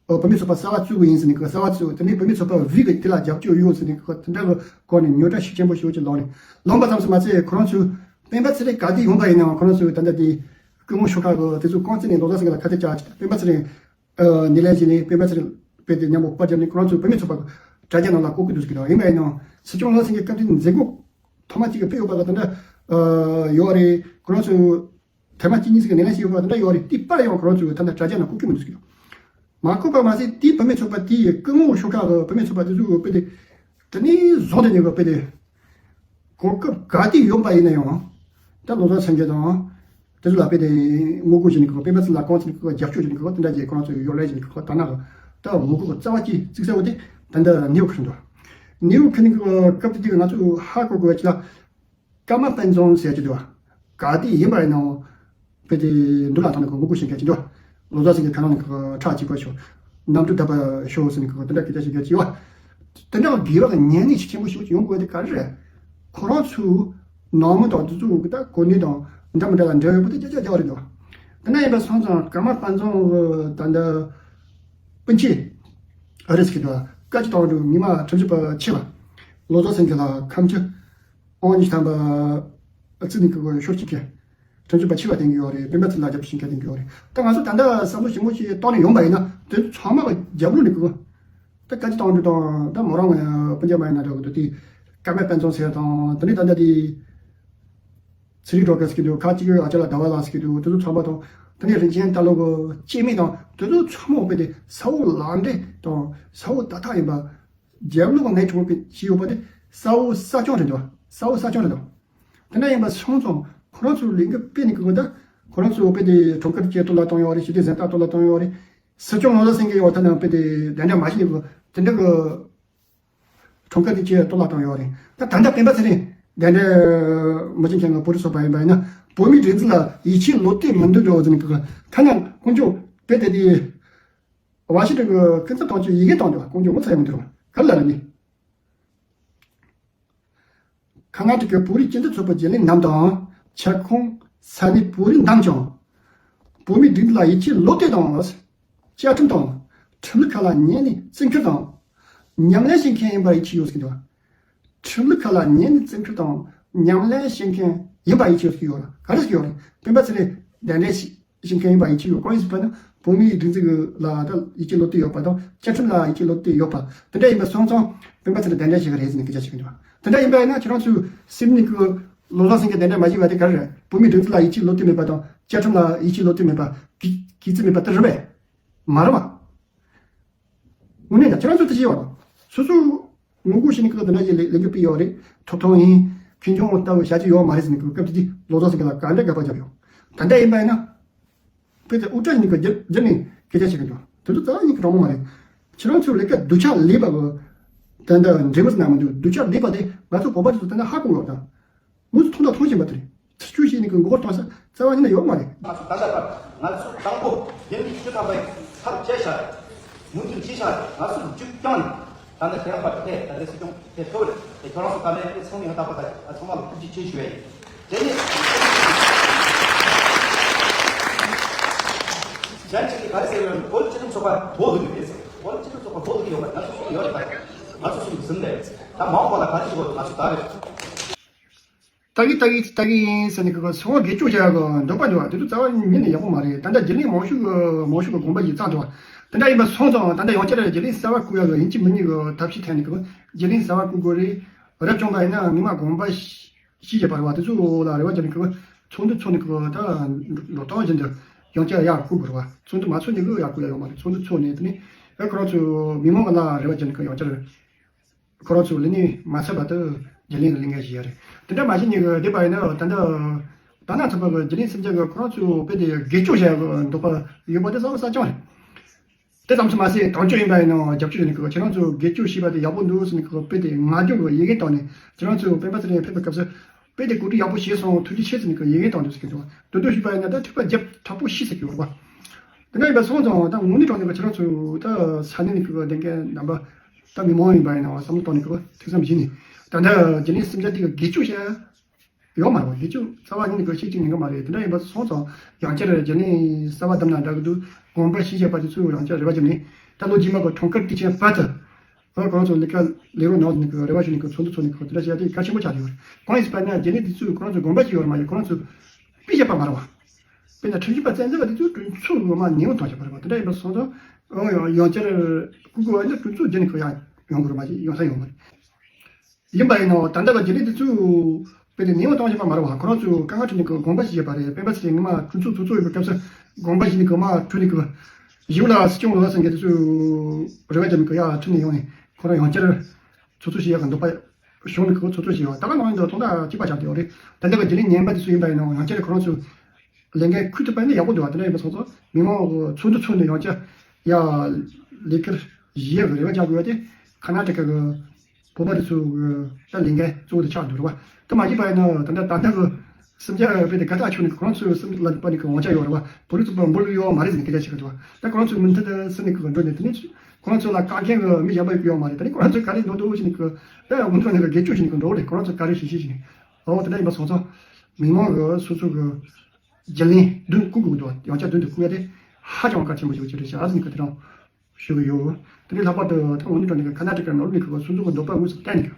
བུད་མེད་ཚོགས་པ་གསར་པ་བཙུགས་དགོས་ཡིན་ཟེར་ནས་གསར་པ་བཙུགས། དེ་ནས་བུད་མེད་ཚོགས་པ་བི་གི་དེ་ལ་རྒྱབ་སྐྱོར་ཡོད་ཟེར་ནས་དེ་འདྲ་གི་སྐོར་ནས་ཉོ་གྲྭ་ཤུགས་ཆེན་པོ་ཞིག་ཅིག་ལངས་ནས་ལངས་པ་ཙམ་དུ་མ་ཟད་ཁོ་རང་ཚོས་སྤེན་པ་ཚེ་རིང་ག་དུས་ཡོང་པ་ཡིན་ནའང་ཁོ་རང་ཚོས་ད་ལྟ་དེ་སྐུ་ངོ་ཤོག་ཁག་གི་དེ་ཚོ་རྐང་རྩེད་ནས་ལོ་ཙཱ་ཟེར་གི་ལ་ཁ་གཏད་བཅག་ཅིག་སྤེན་པ་ཚེ་རིང་ཨ་ནི་ལན་བྱས་ནས་སྤེན་པ་ཚེ་རིང་དཔེ་དེ་མཉམ་པོ་པར་བརྒྱབ་ནས་ཁོ་རང་ཚོ་བུད་མེད་ཚོགས་པ་དྲ་རྒྱ་ནང་ལ་བཀོད་ཀྱི་འདུག་ཟེར་གི་འདུག་ཡིན་པ་ཡིན་ནའང་སྲིད་སྐྱོང་བློ་བཟང་སེང་གེ་སྐབས་དེའི་མཛད་སྒོ་ཐོག་མ་གཅིག་གི་ཕེབས་ཡོད་པ་དང་དེ་འདྲ་ཡོད་རེད། ཁོ་རང་ཚོ་ཐེངས་མ་གཅིག་གཉིས་ཟིག་གི་ནི་ལན་ཞིག་ཡོད་པ་དེ་འདྲ་ཡོད་རེད། དེའི་པར་ཡང་ཁོ་རང་ཚོས་ད་ལྟ་དྲ་རྒྱ་ནང་བཀོད་ཀྱི་མི་འདུག་ཟེར་གི་འདུག་མ་བཀོད་པ་མ་ཟད་དེའི་བུད་མེད་ཚོགས་པ་དེའི་སྐུ་ངོ་ཤོག་ཁག་གི་བུད་མེད་ཚོགས་པ་དེ་ཚོ་དཔེ་དེ་དེ་ནས་བཟུང་དེ་ཉིད་ཀྱི་དཔེ་དེ་གོ་སྐབས་ག་དུས་ཡོང་པ་ཡིན་ན་ཡང་ད་ལོ་ཙཱ་སེང་གེ་དང་དེ་ཚོ་ལ་དཔེ་དེ་ངོ་རྒོལ་བྱས་ནས་ཀྱི་སྤེན་པ་ཚེ་ལ་རྐང་ཚེ་ནས་ཀྱི་རྒྱབ་སྐྱོར་བྱས་ནས་ཀྱི་དེ་འདྲ་བྱས་ཁོ་རང་ཚོས་ཡོ་ལེ་བྱས་ནས་ཀྱི་ད་ནང་ད་ངོ་རྒོལ་གྱི་རྩ་བ་གཅིག་བཙུགས་ས་བོ་དེ་ད་ལྟ་ནིའུ་ཡོག་ཁྲིད་འདུག་ནིའུ་ཡོག་ཁྲིད་ནས་ཀྱི་སྐབས་དེ་དུས་ང་ཚོས་ཧ་གོ་དགོས་པ་ཅིག་ལ། ཀརྨ་དཔལ་བཟང་ཟེར་གྱི་འདུག་བ། ག་དེ་ཡིན་པ་ཡིན་ནའང་དཔེ་དེ་འདུག་ལ་ཐང་ནས་ཁོ་ངོ་རྒོལ་བྱེད་མཁན་ཅིག་འདུག་ལོ་ཙཱ་ཟེར་མཁན་ཁ་ནང་ནས་ཁོ་ཁྲག་གཅིག་པ་ཤོག་གནམ་གྲུ་བརྡབ་པ་ཤོག་ཟེར་ནས་ཁོ་དེ་འདྲ་སྐད་ཆ་བཤད་ཀྱི་ཡོད་བ། དེ་འདྲ་དགེ་བ་གི་ཉན་ནས་ཆེ་ཆེན་པོ་ཞིག་ཡོང་དགོས་དེ་ག་རེ་རེད། ཁོ་རང་ཚོའི་ནང་མི་དང་དེ་ཚོ་གི་ད་གོ་གནས་དང་འདྲ་མི་འདྲ་ལ་འབྲེལ་ཡོད་པོ་དེ་ཅག་ཅག་རྒྱག་རེད་འདུག་དེ་འདྲ་ཡིན་པ་སོང་ཙང་ཀརྨ་དཔལ་བཟང་གི་ད་ལྟ་སྤུན་མཆེད་ཨ་རེ་ཟེར་གྱི་འདུག་བ། བཀའ་སྤྱི་བཏང་འགྲོ་ཉི་མ་ཁྲིམས་ཞིབ་པ་ཆེ་བ། ལོ་ཙཱ་ཟེར་མཁན་ལ་ཁམས་ཆུ། ཨང་གཉིས་ཐམ་པ་བརྩིས་ནས་ཁོ་ཤོར་གཅིག་གི། ཁྲིམས་ཞིབ་པ་ཆེ་བ་བསྟེན་གྱི་ཡོད་རེད། སྤེན་པ་ཚེ་ལ་རྒྱབ་སྐྱོར་བྱེད་མཁན་བསྟེན་གྱི་ཡོད་རེད། ད་ང་ཚོ་ད་ལྟ་བསམ་བློ་ཞིབ་མོ་ཞིག་བཏང་ནས་ཡོང་པ་ཡིན་ན་དེ་ཚོ་ཚང་མ་གི་རྒྱབ་ལོགས་ནས་ཁོ། ད་བཀའ་སྤྱི་བཏང་འགྲོ་དང་ད་མོ་རང་སྤུན་ཀྱག་མ་ཡིན་ན་འདྲ་གི་འདུག་དེ་ཀརྨ་དཔལ་བཟང་ཟེར་དང་དེ་ནས་ད་ལྟ་དེ་ཚེ་རིང་སྒྲོལ་དཀར་ཟེར་གྱི་འདུག་ཁ་ཅིག་ཨ་ཅག་ལ་ཟླ་བ་ལགས་ཟེར་གྱི་འདུག་དེ་ཚོ་ཚང་མ་དང་དེ་ནས་རིན་ཆེན་རྟ་ལོ་གི་སྐྱེ་དམན་དང་དེ་ཚོ་ཚང་མ་དཔེ་དེ་ས་འོག་ལག་འབྲེལ་དང་ས་འོག་ཏག་ཏག་ཡིན་པ། རྒྱབ་ལོགས་ནས་གྲོངས་པའི་ཤི་ཡོད་པ་དེ་ས་འོག་ས་སྐྱོང་རེད་འདུག་ས་འོག་ས་སྐྱོང་རེད་འདུག་དེ་འདྲ་ཡིན་པ་སོང་ཙང་ཁོ་རང་ཚོའི་ལས་འགུལ་སྤེལ་ནས་གི་གོ་ད་ཁོ་རང་ཚོའི་དཔེ་དེ་གྲོང་ཁྱེར་བཅས་གཏོར་བརླག་བཏང་ཡོད་རེད། ཞི་བདེ་གཟེངས་རྟགས་གཏོར་བརླག་བཏང་ཡོད་རེད། སྲིད་སྐྱོང་ལོ་ཙཱ་སེང་གེ་ཡོད་ཐ་ན་དཔེ་དེ་གདན་འདྲེན་མ་བྱས་ནས་གི་དེ་འདྲ་གི་གྲོང་ཁྱེར་དེ་བཅས་གཏོར་བརླག་བཏང་ཡོད་རེད། ད་ད་ལྟ་སྤེན་པ་ཚེ་རིང་གདན་འདྲེན་མི་བྱེད་མཁན་གི་བོད་རིགས་ཚོགས་པ་ཡིན་པ་ཡིན་ན་བོད་མིའི་སྒྲིག་འཛུགས་ལ་ཡིད་ཆེས་བློ་གཏད་མི་འདུག་འགྲོ་ཟེར་ནས་གི་ཐ་ན་དཀོན་མཆོག་དཔེ་དེ་དེ། ཝ་ཤིང་ཊོན་གྱི་སྐུ་ཚབ་དང་ཆོས་ཡི་གེ་དང་འདྲ་བ་ཀུན་ཀྱང་ངོ་ཚ་ཡང་མི་འདུག་ག་ལ་ལ་ནི། ཁ་ང་ཏི་གི་བོད་རིགས་སྤྱི་མཐུན་ཚོགས་པའི་རྒྱུན་ལས་རྣམས་དང་། ཁྱབ་ཁོངས་ས་གནས་བོད་རིགས་རྣམས་ཀྱང་། བོད་མིའི་སྒྲིག་འཛུགས་ལ་ཡིད་ཆེས་བློ་གཏད་དང་། བཅའ་ཁྲིམས་དང་། ཁྲིམས་ལུགས་ཁག་ལ་ཉན་ནས་བརྩི་བཀུར་དང་། ཉམས་ལེན་བྱེད་མཁན་ཡིན་པར་ཡིད་ཆེས་ཡོད་ཟེར་གྱི་འདུག་ཁྲིམས་ལུགས་ཁག་ལ་ཉན་ནས་བརྩི་བཀུར་དང་ཉམས་ལེན་བྱེད་མཁན་ཡིན་པ་ཡིད་ཆེས་ཡོད་ཀྱི་ཡོད་ལ་ག་རེ་ཟེར་གྱི་ཡོད་རེད། སྤེན་པ་ཚེ་རིང་གདན་འདྲེན་བྱེད་མཁན་ཡིན་པ་ཡིད་ཆེས་ཡོད། གང་ཡིན་ཟེར་བ་ན་བོད་མིའི་སྒྲིག་འཛུགས་ལ་ད་ཡིད་ཆེས་བློ་གཏད་ཡོད་པ་དང་བཅའ་ཁྲིམས་ལ་ཡིད་ཆེས་བློ་གཏད་ཡོད་པ་དེ་འདྲ་ཡིན་པ་སོང་ཙང་སྤེན་པ་ཚེ་རིང་གདན་འདྲེན་བྱེད་ཀྱི་རེད་ཟེར་ནས་སྐད་ཆ་བཤད་ཀྱི་འདུག་དེ་འདྲ་ཡིན་པ་ཡིན་ན་ཁྱེད་རང་ཚོས་སེམས་ནས་ཀྱི་ལོ་ཙཱ་སེང་གེ་གདན་འདྲེན་མ་བྱས་པ་དེ་ག་རེ་རེད། བོད་མིའི་སྒྲིག་འཛུགས་ལ་ཡིད་ཆེས་བློ་གཏད་མེད་པ་དང་བཅའ་ཁྲིམས་ལ་ཡིད་ཆེས་བློ་གཏད་མེད་པ་གི་གི་རྩི་མེད་པ་དེ་རེད་པས། མ་རེད་པ། དངོས་གནས་ཀྱང་ཁྱེད་རང་ཚོ་དེ་ཤེས་པ་དང་། སོ་སོ་ངོ་རྒོལ་བྱེད་ནི་ཁག་དེ་འདྲ་ཞིག་ལས་ལས་འགུལ་སྤེལ་ཡོད་རེད། ཐོབ་ཐང་ཡིན། ཁེ་གྱོང་ལྟ་བུ་བྱ་རྒྱུ་ཡོད་མ་རེད་ཟེར་ནི་ཁག་སྐབས་དེ་དུས་ལོ་ཙཱ་ཟེར་མཁན་ལ་ག་འདྲ་དགག་པ་བརྒྱབ་ཡོད། ད་ལྟ་ཡིན་པ་ཡིན་ན། དཔེ་དེ་དབུ་སྐྲ་ཡིན་ནི་ཁག་བསྒྱུར་བསྒྱུར་ནས་སྐད་ཆ་བཤད་གི་འདུག་དེ་ཚོ་རྩ་བ་ཉིད་ཀྱི་དྲང་མོ་མ་རེད། ཁྱེད་རང་ཚོའི་ལས་ཀ་སྡུག་ཆགས་ལས་པ་གི། ད་ལྟ་འབྲས་བུ་ཟེར་ན་མི་འདུག་སྡུག་ཆགས་ལས་པ་དེ་ང་ཚོ་བོད་པ་ཚོ་ད་ལྟ་ཧ་གོ་ཡོད་དང་། མུ་མཐུད་མཐོང་དང་མཐོང་བཞིན་པ་དེ་རེད། ཐག་གཅོད་བྱས་ནས་ཀྱི་མགོ་སྐོར་གཏོང་ས་རྩ་བ་ཉིད་ནས་ཡོད་མ་རེད། ང་ཚོ་ད་ལྟ་བར་ང་ཚོ་དང་པོ་རྒྱུན་ལས་བཅུ་ཐམ་པའི་ཚབ་བྱས་ཤག་མུ་མཐུད་བྱས་ཤག་ང་ཚོ་མཇུག་བསྐྱངས་ནས་ད་ནི་དེ་རིང་བར་དུ་ཕེབས་ད་ལྟའི་སྲིད་སྐྱོང་ཕེབས་ཐུབ་རེད། དེ་ཁྱོད་རང་ཚོ་ད་ལྟའི་ཚང་མས་ཡང་དག་པ་ད་ཚང་མ་ལ་ཐུགས་རྗེ་ཆེ་ཞུ་ཡ་ཡིན། དེ་ནས་གཞན་གཅིག་གིས་ག་རེ་ཟེར་ཡོད་ན་བོད་སྤྱི་མཐུན་ཚོགས་པ་བོད་དུ་ཡོད་ཟེར། བོད་སྤྱི་མཐུན་ཚོགས་པ་བོད་དུ་ཡོད་པ་ང་ཚོ་གསུམ་ཡོད་རེད། ད་ང་ཚོ་གསུམ་གྱི་ཟིན་ལས་ད་མ་འོངས་པ་ལ་ག་རེ་བྱེད་དགོས་ང་ཚོ་ད་རེད། ལྟ་གི་ལྟ་གི་ལྟ་གི་ཡིན་ཟེར་ནས་ཁོ་ཚོ་སྒེར་གཅོད་བྱ་ཡག་གི་འདོད་པ་འདུག་བ། དེ་ཚོ་རྩ་བ་ཉིད་ནས་ཡག་པོ་མ་རེད། ད་ལྟ་རྒྱུན་ལས་མང་ཤོས་ཀྱི་མང་ཤོས་ཀྱི་དགོངས་པ་ཞིག་བརྩམས་འདུག་བ། དེ་འདྲ་ཡིན་པ་སོང་ཙང་ད་ལྟ་ཡང་བསྐྱར་རྒྱུན་ལས་གསར་པ་བསྐོ་ཡག་གི་ཡིན་གཅིག་མིན་གཉིས་ཀྱི་ཐབས་ཤེས་འཐེན་ནས་ཁོ་རྒྱུན་ལས་གསར་པ་བསྐོ་དགོས་རེད། རབ་བྱུང་པ་ཡིན་ན་མི་མང་དགོངས་པ་ཞིག་བཞེས་པ་རེད་བ། དེ་ཚོ་ལ་རེ་བ་བརྒྱབ་ནས་ཁོ་ཚོགས་འདུ་ཚོགས་ནས་ཁོ་ད་འགྲོ་སྟངས་བཞིན་དུ་ཡང་བསྐྱར་ཡག་བསྐོ་དགོས་རེད་བ། ཚོགས་འདུ་མ་ཚོགས་ནས་ཁོ་ཡག་བསྐོ་ཡག་ཡོད་མ་རེད། ཚོགས་འདུ་ཚོགས་ནས་དེ་ནས་ཨ་ཁོ་རང་ཚོ་མི་མང་གི་ལ་རེ་བ་བརྒྱབ་ནས་ཁོ་ཡང་བསྐྱར། ཁོ་རང་ཚོས་ལས་གནས་མ་ཚར་བར་དུ་རྒྱུན་ལས་ལས་འགན་བཞེས་ཡ་རེད། དེ་འདྲ་མ་བྱས་ནས་ཀྱི་བསྡད་པ་ཡིན་ན་ད་ལྟ་ད་ན་ཚོད་པ་གི་རྒྱུན་ལས་སེམས་ཅན་གྱི་ཁོ་རང་ཚོས་དཔེ་དེ་སྒེར་གཅོད་བྱ་ཡག་གི་འདོད་པ་ཡོད་པ་དེ་གསལ་པོ་གསལ་རྐྱང་རེད། དེ་ཙམ་དུ་མ་ཟད་དོན་གཅོད་ཡིན་པ་ཡིན་ནའང་རྒྱབ་སྐྱོར་ཡོད་ནི་ཀྱི་ཁྱེད་རང་ཚོས་སྒེར་གཅོད་བྱས་པ་དེ་ཡག་པོ་འདུག་ཟེར་ནས་ཀྱི་དཔེ་དེ་ང་རྒྱལ་གྱི་ཡི་གེ་བཏང་ནས་ཁྱེད་རང་ཚོས་སྤེན་པ་ཚེ་རིང་ཕེབས་པའི་སྐབས་སུ་དཔེ་དེ་གོ་སྒྲིག་ཡག་པོ་བྱས་སོང་ཐུགས་རྗེ་ཆེ་ཟེར་ནས་ཀྱི་ཡི་གེ་བཏང་འདུག་ཟེར་གྱི་འདུག་དེ་འདྲ་ཞུས་པ་ཡིན་ན་ད་ཐུག་པ་རྒྱབ་དྲག་པོ་ཤི་ཟེར་གྱི་ཡོད་རེད་པ། དེ་འདྲ་ཡིན་པ་སོང་ཙང་ད་དངོས་གནས་དྲང་གནས་ཀྱི་ཁྱེད་རང་ཚོས་ད་ས་གནས་ནས་ཀྱི་བདེན་འགན་རྣམ་པ་ད་མི་མང་ཡིན་པ་ཡིན་ནའང་བསམ་བློ་བཏང་ནས་ཀྱི་ཐུགས་བསམ་བཞེས་ནས་ད་ལྟ་རྒྱུན་ལས་སེམས་ཅན་དེ་ག་སྒེར་གཅོད་བྱས་ཡོད་མ་རེད་པ། སྒེར་གཅོད་རྩ་བ་ཉིད་ནས་གི་ཤེས་ཀྱི་ཉེན་ཁ་མ་རེད། དེ་འདྲ་ཡིན་པ་སོང་ཙང་ཡང་བསྐྱར་རྒྱུན་ལས་གསར་པ་བདམས་ན་འདྲ་གི་འདུག་དགོངས་པ་བཞེས་བྱས་པ་དེ་ཚོས་ཡང་བསྐྱར་རེ་བ་བརྒྱབ་ནས་ད་ལོ་རྗེས་མ་གི་འཁྲུངས་སྐར་དུས་ཆེན་བར་དུ་ཨ་ཁོ་རང་ཚོ་ལས་ཀ་ལས་རོགས་གནང་ནས་གི་རེ་བ་ཞུ་ནས་གི་ཚོགས་འདུ་ཚོགས་ནས་གི་དེ་འདྲ་བྱས་ཏེ་གལ་ཆེན་པོ་ཆགས་ཡོད་རེད། གང་ཡིན་ཟེར་བ་ན་རྒྱུན་ལས་དེ་ཚོས་ཁོ་རང་ཚོ་དགོངས་པ་བཞེས་ཡོད་རེད་མ་གཞི་ཁོ་རང་ཚོ་དཔེ་བཞག་པ་མ་རེད་པ། དཔེར་ན་ཁྲིམས་ཞིབ་པ་བཙན་འཛུལ་བ་དེ་ཚོས་གྲོས་ཚོགས་ངོ་མ་ནན་པོ་བཏང་བཞག་པ་རེད་པ། དེ་འདྲ་ཡིན་པ་སོང་ཙང་ཨང་ཡང་ཡང་བསྐྱར་བསྐོ་དགོས་པ་ཡིན་ན་གྲོས་ཚོགས་རྒྱུན་ནས་གི་ཡང་ཡོང་དགོས་རེད་མ་གཞི་ཡོང་ས་ཡོད་མ་རེད། ཡིན་པ་ཡིན་ནའང་ད་ལྟ་བར་རྒྱུན་ལས་དེ་ཚོས་དཔེ་དེ་ནན་པོ་བཏང་བཞིན་པ་མ་རེད་པ། ཁོ་རང་ཚོས་དཀའ་ངལ་འཕྲད་ནས་ཀྱི་དགོངས་པ་ཞིག་བཞེས་པ་རེད། སྤེན་པ་ཚེ་རིང་ངོ་མ་གྲོས་ཚོགས་ཚོགས་གཙོ་ཡིན་པའི་སྐབས་སུ་དགོངས་པ་ཞིག་ནས་ཀྱི་མར་གྲོལ་ནས་ཀྱི་ཡིན་ལ་སྲིད་སྐྱོང་ལོ་ཙཱ་སེང་གེ་དེ་ཚོས་རེ་བ་བརྒྱབ་ནས་ཀྱི་ཡར་ཁྲིད་ནས་ཡོང་ནས་ཁོ་རང་ཡང་བསྐྱར་ཚོགས་གཙོ་བྱེད་ཡག་གི་འདོད་པ་བྱུང་ནས་ཀྱི་ཚོགས་གཙོ་བྱས་ཡོད། ད་ག་ནང་བཞིན་དུ་ཐོག་མཐའ་གཅིག་པ་ཆགས་བསྡད་ཡོད་རེད། ད་ལྟ་གི་རྒྱུན་ལས་ངན་པ་དེ་ཚོ་ཡིན་པ་ཡིན་ནའང་ཡང་བསྐྱར་ཁོ་རང་ཚོས་ལས་འགན་ཁུར་ཐུབ་པ་ཡིན་ན་ཡག་པོ་འདུག་བ། དེ་འདྲ་ཡིན་པ་སོང་ཙང་མི་མང་གི་ཚོགས་འདུ་ཚོགས་ནས་ཡང་བསྐྱར་ཡར་ལས་ཀར་གཞི་ཡག་གི་རེ་བ་རྒྱག་དགོས་པ་དེ་ཁ་ན་ཏི་ཀ་གི་བོད་པ་དེ་ཚོ་གི་ད་ལས་འགན་གཙོ་བོ་དེ་ཆགས་འདུག་རེད་བ། དེ་མ་བྱས་པ་ཡིན་ན་ད་ལྟ་ད་ལྟ་གི་སེམས་ཅན་དཔེ་དེ་ག་ད་ཆོག་ནས་ཁོ་རང་ཚོའི་སེམས་ལ་པ་ནི་གི་དབང་ཆ་ཡོད་རེད་བ། བོད་རིགས་ཚོ་པ་འབོད་ལུགས་ཡོད་མ་རེད་ཟེར་ནས་སྐད་ཆ་བཤད་གི་འདུག་བ། ད་ཁོ་རང་ཚོའི་མི་མཐུན་དེ་སེམས་ནས་གི་འགྲོ་ནས་དེ་ནས་ཁོ་རང་ཚོ་ལ་བཀག་མཁན་གི་མི་གཞན་པ་ཡོད་གི་ཡོད་མ་རེད། ད་ནི་ཁོ་རང་ཚོས་ག་རེ་འདོད་འདོད་བྱས་ནས་གི་ད་འུ་ཚོ་ནས་གི་སྒེར་གཅོད་བྱས་ནས་གི་འགྲོ་རེད། ཁོ་རང་ཚོ་ག་རེ་བྱེད་ཤེས་བྱས་ནས། ཨོ་དེ་འདྲ་ཡིན་པ་སོང་ཙང་མི་མང་གི་སོ་སོ་གི་རྒྱུན་ལས་མདུན་བསྐུལ་དགོས་འདུག་བ། ཡང་བསྐྱར་མདུན་དུ་བསྐུལ་ཡ་དེ་ཧ་ཅང་གལ་ཆེན་པོ་ཞིག་ཅིག་རེད་ཤག་ཟེར་ནས་གི་དེ་རང་ཞུ་གི་ཡོད། དེ་ནས་ལྷག་པར་དུ་ད་འོ་ནི་དྲང་ནས་ཁ་ན་ཊ་ཀ་ནོར་ནས་ཁུ་བ་སོ་སོ་གི་འདོད་པ་དངོས་སུ་བསྟན་ནས་ཁུ་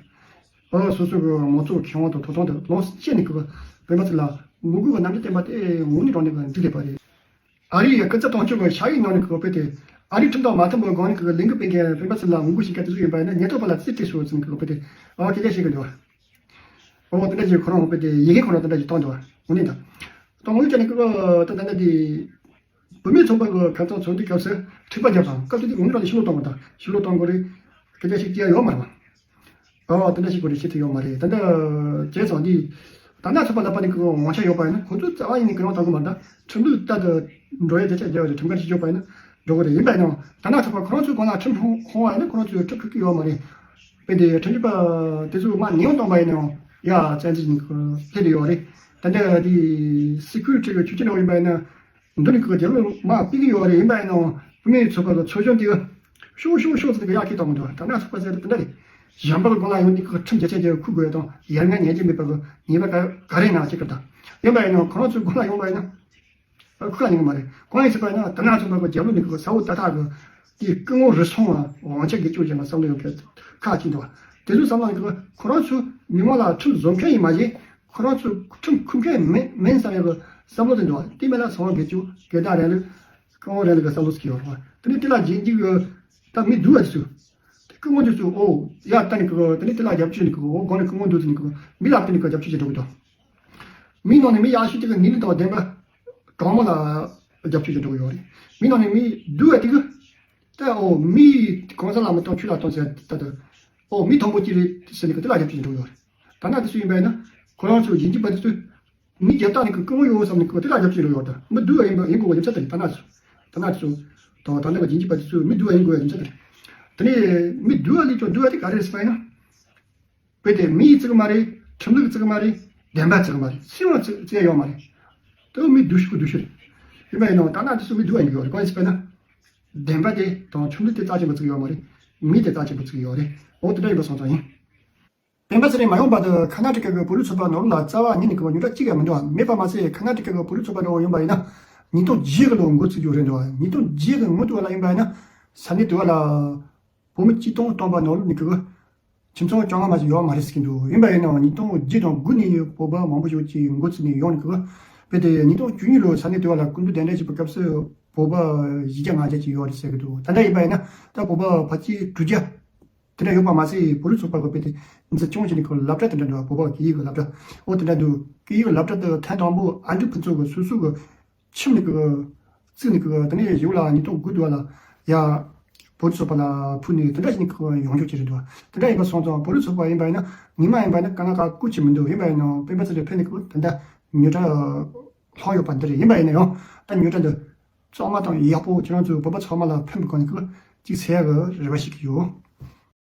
བ་སོ་སོ་གི་མང་ཚོགས་ཁེ་དབང་དང་ཐོབ་ཐང་དེ་ལོངས་སུ་སྤྱད་ནས་ཁུ་བ་བོད་པ་ཚོ་ལ་ངོ་རྒོལ་གྱི་རྣམ་འགྱུར་བསྟན་པ་དེ་འོ་ནི་དྲང་ནས་ཁུ་བ་འགྲིག་བསྡད་པ་རེད། ཨ་རིའི་སྐུ་ཚབ་དོན་གཅོད་ཀྱི་ཕྱག་ཡིག་ནང་ནས་ཁུ་བ་དཔེ་དེ་ཨ་རིའི་ཁྲིམས་དང་མ་མཐུན་པའི་སྒང་ནས་ཁུ་བ་ལས་འགུལ་སྤེལ་མཁན་བོད་པ་ཚོ་ལ་ངོ་རྒོལ་བྱེད་མཁན་དེ་ཚོ་ཡིན་པ་ཡིན་ན་ཉེན་རྟོག་པ་ལ་རྩིས་སྤྲད་ཤོག་ཟེར་ནས་ཁུ་བ་དཔེ་དེ་ཨ་སྐད་ཆ་བཤད་ཀྱི་འདུག་བ། ཨོ་དེ་འདྲ་ཞིག་ཁོ་རང་དཔེ་དེ་ཡི་གེ་ཁོ་རང་དེ་འདྲ་ཞིག་བཏང་འདུག་བ། འོ་ནི་ད་དང་འོ་ནི་ཅག་ནས་ཁུ་བ་ད་ད་ད་དེ། བུད་མེད་ཚོགས་པ་གི་ཁ་ཚང་ཚོགས་འདུའི་སྐབས་སུ་ཁྲིད་པ་རྒྱབ་དང་སྐབས་དེ་དུས་ངོ་ནས་རང་ནས་ཕྱི་ལོགས་གཏོང་དགོས་དང་ཕྱི་ལོགས་གཏོང་དགོས་རེད། སྐད་ཆ་ཞིག་བཤད་ཡ་ཡོད་མ་རེད་བ། ཨོ་དེ་འདྲ་ཞིག་དགོས་རེད། བཤད་ཐུབ་ཡོད་མ་རེད། ད་ལྟ་བྱས་ཙང་འདི་ད་ལྟ་ཚོགས་པ་ལ་པ་ནི་གི་དབང་ཆ་ཡོད་པ་ཡིན་ན་ཁོ་ཚོ་རྩ་བ་ཡིན་ནི་གི་རང་གཏོང་གི་མ་རེད། ད་ཁྲིམས་ལུགས་ལྟར་དུ་འགྲོ་ཡ་དེ་ཆ་རྒྱ་བ་རེད། ཁྲིམས་འགལ་ཞིག་བྱས་པ་ཡིན་ན་འགྲོ་གི་རེད། ཡིན་པ་ཡིན་ནའང་ད་ལྟ་ཚོགས་པ་ཁོ་རང་ཚོའི་སྒང་ལ་ཁྲིམས་སྲུང་ཧོང་བ་ཡིན་ན་ཁོ་རང་ཚོས་ཁྲིམས་འཁུར་གི་ཡོད་མ་རེད། དཔེ་དེ་ཁྲིམས་ཞིབ་པ་དེ་ཚོ་མ་ཉེས་གཏོང་པ་ཡིན་ནའང་ཡ་བཙན་འཛུལ་ནི་གི་སླེབས་ཡོད་རེད། ད་ལྟ་དེ་སི་ཁུ་རི་ཊི་གི་ཆོས་རྒྱུན་འདྲ་བོ་ཡིན་པ་ཡིན་ན། འདི་ནི་ཁོ་རྒྱལ་ལོ་མ་ཕུད་ཀྱི་ཡོད་རེད། ཡིན་པ་ཡིན་ནའང་བུད་མེད་ཚོགས་པ་གི་ཚོགས་གཞོན་དེ་ཤོག་ཤོག་ཤོག་ཟེར་གི་ཡར་ཁྱེར་བཏང་གི་འདུག་ད་ནང་ཚོགས་པ་ཟེར་དེ་འདྲ་རེད། གཞན་པ་གི་སྒང་ལ་ཡོང་དུས་ཁོ་ཁྲིམས་རྒྱ་ཆེན་དེ་ཁུར་དགོས་དང་ཡར་ངོ་ཉན་གྱི་མེད་པ་གི་ཉེས་པ་ག་ག་རེ་ན་ཅིག་གི་དང་། ཡིན་པ་ཡིན་ནའང་ཁོ་རང་ཚོའི་སྒང་ལ་ཡོང་པ་ཡིན་ན་ཁུ་ཁ་ཉན་གི་མ་རེད། གང་ཡིན་ཟེར་བ་ཡིན་ན་ད་ནང་ཚོགས་པ་གི་རྒྱབ་ལོགས་ནས་ཁོ་ས་འོག་ཏག་ཏག་གི་དེ་སྐུ་ངོ་རུ་སོང་བ་དབང་ཆ་གི་སྐྱོན་ཅན་ལ་བསམ་བློ་ཡོད་མཁན་ཁག་ཅིག་འདུག་དེ་ཚོའི་བསམ་བློ་ཡིན་གི་ཁོ་རང་ཚོ་མི་མང་ལ་ཁྲིམས་བཟོ་མཁན་ཡིན་མ་གཞི་ཁོ་རང་ཚོ་ཁྲིམས་འཁུར་མཁན་མིན་མིན་བསམ་ཡག་གི་བསམ་བློ་དེ་འདུག་དེ་མིན་ལ་ཚོང་དགེ་བཅུ་དགེ་ལྡན་རིང་ལུགས་སྐུ་ངོ་རིང་ལུགས་ཀྱི་བསམ་བློ་ཞིག་ཡོད་རེད། དེ་ནས་དེ་ལ་རྗེས་འཇུག་གི་ད་མི་སྡུག་བ་དེ་ཚོ་དེ་སྐུ་ངོ་དེ་ཚོ་ཨོ་ཡ་ལྟ་ནི་གི་དེ་ནས་དེ་ལ་རྒྱབ་སྐྱོར་ནི་གི་ཨོ་སྒང་ནས་སྐུ་ངོ་འདུག་ཟེར་ནི་གི་མི་ལ་དེ་ནི་གི་རྒྱབ་སྐྱོར་བྱེད་འགྲོ་གི་འདུག་མི་ནང་ནས་མི་ཡག་ཤོས་དེ་གི་ངེས་ལེགས་དང་ལྡན་པ་དྲང་མོ་ལ་རྒྱབ་སྐྱོར་བྱེད་འགྲོ་གི་ཡོད་རེད། མི་ནང་ནས་མི་སྡུག་བ་དེ་གི་ད་ཨོ་མི་གང་ཟག་ལ་མི་གཏོང་ཆོས་ལ་གཏོང་ཟེར་ད་དུ་ཨོ་མི་མཐོན་པོ་གཅིག་རེད་ཟེར་ནས་གི་དེ་ལ་རྒྱབ་སྐྱོར་བྱེད་འགྲོ་གི་ཡོད་རེད། ད་ནང་དེ་ཚོ་ཡིན་པ་ཡིན་ན་ཁོ་རང་ཚོ་ཡིན་གཅིག་པ་དེ་ཚོས་མི་རྒྱབ་སྟངས་ནི་གི་སྐུ་ངོ་ཡོད་བསམ་ནས་གི་དེ་ལ་རྒྱབ་སྐྱོར་བྱེད་འགྲོ་གི་ཡོད་རེད། མི་སྡུག་བ་ཡིན་པ་ཡིན་དགོས་པ་རྒྱུ་མཚན་དེ་རེད། ད་ནང་ཚོ་ད་ནང་ཚོ་དང་ད་ནང་གི་ཡིན་གཅིག་པ་དེ་ཚོས་མི་སྡུག་བ་ཡིན་དགོས་པ་རྒྱུ་མཚན་དེ་རེད། དེ་ནས་མི་སྡུག་བ་ལས་ཀྱང་སྡུག་བ་དེ་ག་རེ་རེད་ཟེར་བ་ཡིན་ན། དཔེ་དེ་མི་ཡིས་བརྩི་གི་མ་རེད། ཁྲིམས་ལུགས་བརྩི་གི་མ་རེད། བདེན་པ་བརྩི་གི་མ་རེད། སྲིད་དབང་བརྩི་བརྩི་ཡ་ཡོད་མ་རེད། དེ་མི་སྡུག་ཤོས་ཀྱི་སྡུག་ཤོས་རེད། ཡིན་པ་ཡིན་ནའང་ད་ནང་དེ་ཚོ་མི་སྡུག་བ་ཡིན་གི་ཡོད་རེད། གང་ཡིན་ཟེར་བ་ཡིན་ན། བདེན་པ་དེ་དང་ཁྲིམས་ལུགས་དེ་རྩ་ཆེན་པོ་བརྩི་གི་ཡོད་མ་རེད། མི་དེ་རྩ་ཆེན་པོ་བརྩི་གི་ཡོད་རེད། འོ་དེ་འདྲ་ཡིན་པ་སོང་ཙང་ཡིན། བདེན་པ་ཟེར་ནས་མ་ཡོང་བར་དུ་ཁ་ན་ཊ་ཀ་གི་བོད་རིགས་ཚོགས་པ་ནོར་ལ་རྩ་བ་ཉིད་ནས་གི་ཉོ་གྲྭ་གཅིག་ཡང་མི་འདུག་མེད་པ་མ་ཟད་ཁ་ན་ཊ་ཀ་གི་བོད་རིགས་ཚོགས་པ་འདྲ་བོ་ཡིན་པ་ཡིན་ན་ཉིས་སྟོང་བརྒྱད་གི་ལོ་འགོ་བཙུགས་རྒྱུ་རེད་འདུག་ཉིས་སྟོང་བརྒྱད་གི་སྔོན་དུ་བ་ལ་ཡིན་པ་ཡིན་ན་ས་གནས་དུ་བ་ལ་བོད་མི་གཅིག་སྟོང་སྟོང་པ་ནང་ལོགས་ནས་གི་ཁྱིམ་ཚང་བཅོ་ལྔ་མ་ཞིག་ཡོད་མ་རེད་ཟེར་གྱི་འདུག་ཡིན་པ་ཡིན་ནའང་ཉིས་སྟོང་བརྒྱད་དང་དགུ་ནས་བོད་པ་མང་པོ་ཞིག་ཅིག་འགོ་བཙུགས་ནས་ཡོང་ནས་གི་དཔེ་དེ་ཉིས་སྟོང་བཅུ་གཉིས་ལོ་ས་གནས་དུ་བ་ལ་སྐུ་མདུན་གདན་འདྲེན་བྱས་པའི་སྐབས་སུ་བོད་པ་བཞི་བརྒྱ་ལྔ་བརྒྱ་ཅིག་ཡོད་རེད་ཟེར་གྱི་འདུག་ད་ལྟ་ཡིན་པ་ཡིན་ན་ད་བོད་པ་ཕལ་ཆེར་དྲུག་བརྒྱ། དེ་འདྲ་ཡོད་པ་མ་ཟད་བོད་རིགས་ཚོགས་པ་གི་དཔེ་དེ་འཛིན་སྐྱོང་བྱས་ནས་ཁོ་སློབ་གྲྭ་དེ་འདྲ་འདུག་བོད་པ་སྐད་ཡིག་གི་སློབ་གྲྭ། ཨོ་དེ་འདྲ་འདུག་སྐད་ཡིག་གི་སློབ་གྲྭ་དེ་ཐེངས་དང་པོ་ཨ་འབྲུག་ཕུན་ཚོགས་ཀྱི་སོ་སོ་གི་ཁྱིམ་ནས་གི་བཙུགས་ནས་གི་དེ་ནས་གཞུག་ལ་ཉིས་སྟོང་དགུ་དུ་བ་ལ་ཡ་བོད་རིགས་ཚོགས་པ་ལ་ཕུལ་ནས་དེ་འདྲ་བྱས་ནས་གི་ཡོང་རྒྱུ་བྱས་རེད་འདུག་དེ་འདྲ་ཡིན་པ་སོང་ཙང་བོད་རིགས་ཚོགས་པ་ཡིན་པ་ཡིན་ན་ཉི་མ་ཡིན་པ་ཡིན་ན་དཀའ་ངལ་ག་སྐུ་ཅི་མི་འདུག་ཡིན་པ་ཡིན་ནའང་སྤེན་པ་ཚེ་རིང་ཕེབས་ནས་གི་དེ་འདྲ་ཉོ་གྲྭ་ལྷག་ཡོད་པ་འདི་རེད། ཡིན་པ་ཡིན་ན་ཡང་ད་ཉོ་གྲྭ་འདི་གཙང་མ་དང་ཡག་པོ་ཁྱེད་རང་ཚོའི་བོད་པ་ཚང་མ་ལ་ཕན་པའི་སྒང་ནས་ཀྱི་ཅིག་ཟེར་ཡག་གི་རེ་བ་ཞིག་ཡོད།